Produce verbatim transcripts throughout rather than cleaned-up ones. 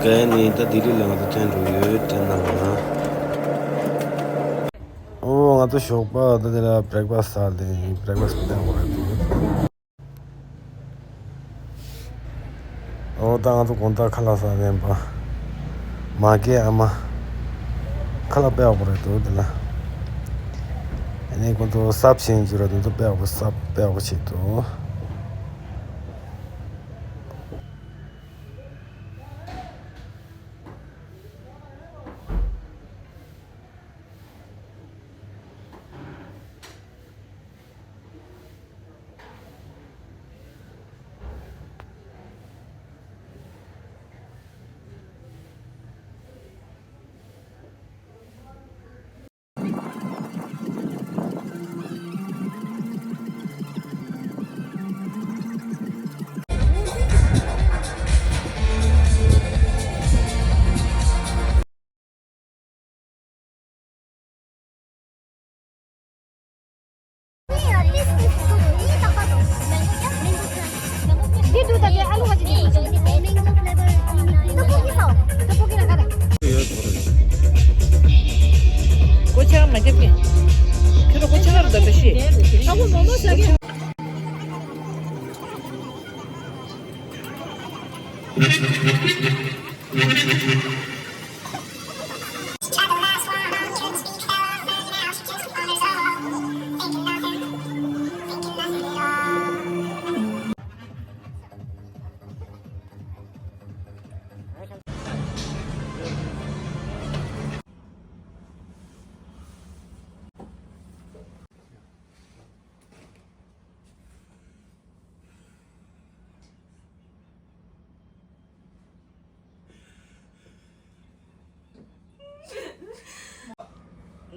ག་ནི་ད་ལྡི་ལི་ལ་ང་ཚོ་ཐོན་འགྲོ་ཡོད་དྲན་ན་ལ། ཨོ་ང་ཚོ་ཞོགས་པ་ད་དེ་ལ་བྷེ་རེག་ཕ་སི་ཟ་ལེ་བྷེ་རེག་ཕ་སི་སྤྲད་དགོས་རེད་འདུག་ཨོ་ད་ང་ཚོ་དགོང་དག་ཁ་ལག་ཟ་ལེན་པ། མ་གི་ཨ་མ། ཁ་ལག་སྤྲད་དགོས་རེད་འདུག་དེ་ལ། ཨ་ནི་ཁོང་ཚོ་སབ་བྱེད་འཇུ་ར་དེ་ཚོ་སྤྲད་དགོས་སབ་སྤྲད་དགོས་བྱེད་འདུག་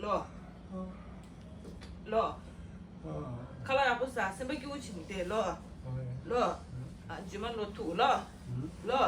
ལོ། ལོ། ཁ་ལག་ཡག་པོ་ཟ། སེམས་པ་སྐྱིད་པོ་བྱེད་ནི་དེ་ལོ། ལོ། ཨ་རྗེས་མ་ལོ་ཐུག་ལོ། ལོ།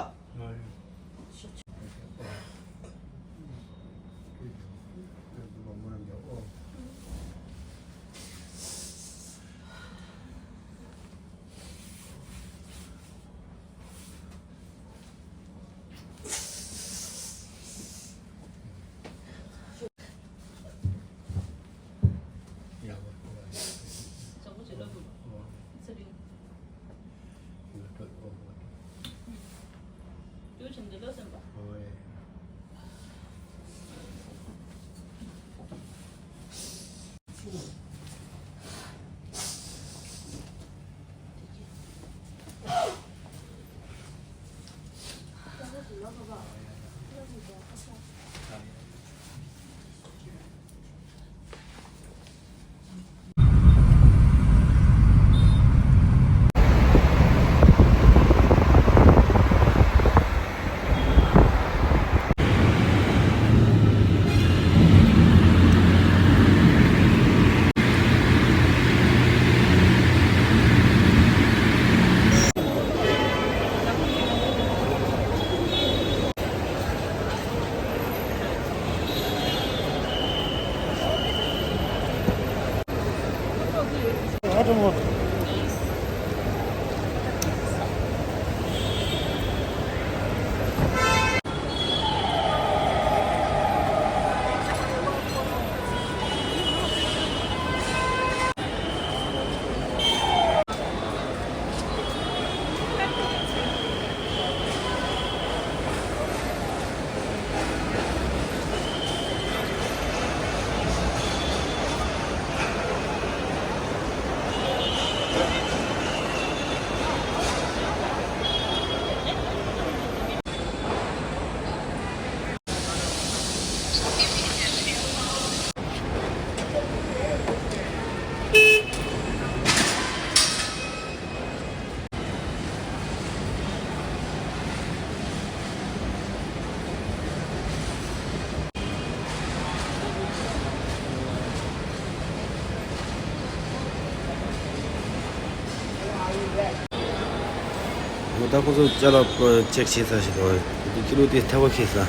འོ་ད་ཁོ་ཚོ་ཅ་ལག་ཅེག་བྱེད་ས་ཞིག་འདུག་འདི་ཀི་ལོ་དེ་ཐལ་བ་ཁེལ་ས།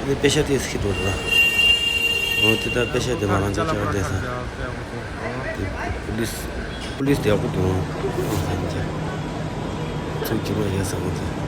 འདི་པེ་ཤ་དེ་ཁེལ་འདུག་ལ། འོ་དེ་ད་པེ་ཤ་དེ་མ་རང་ཅག་ཅག་བསྡད་ས། དེ་པུ་ལིས་པུ་ལིས་དེ་ཡག་པོ་འདུག་ཚུར་ཁྱེར་བ་ཡ་ས་ཁོ་ཚོ།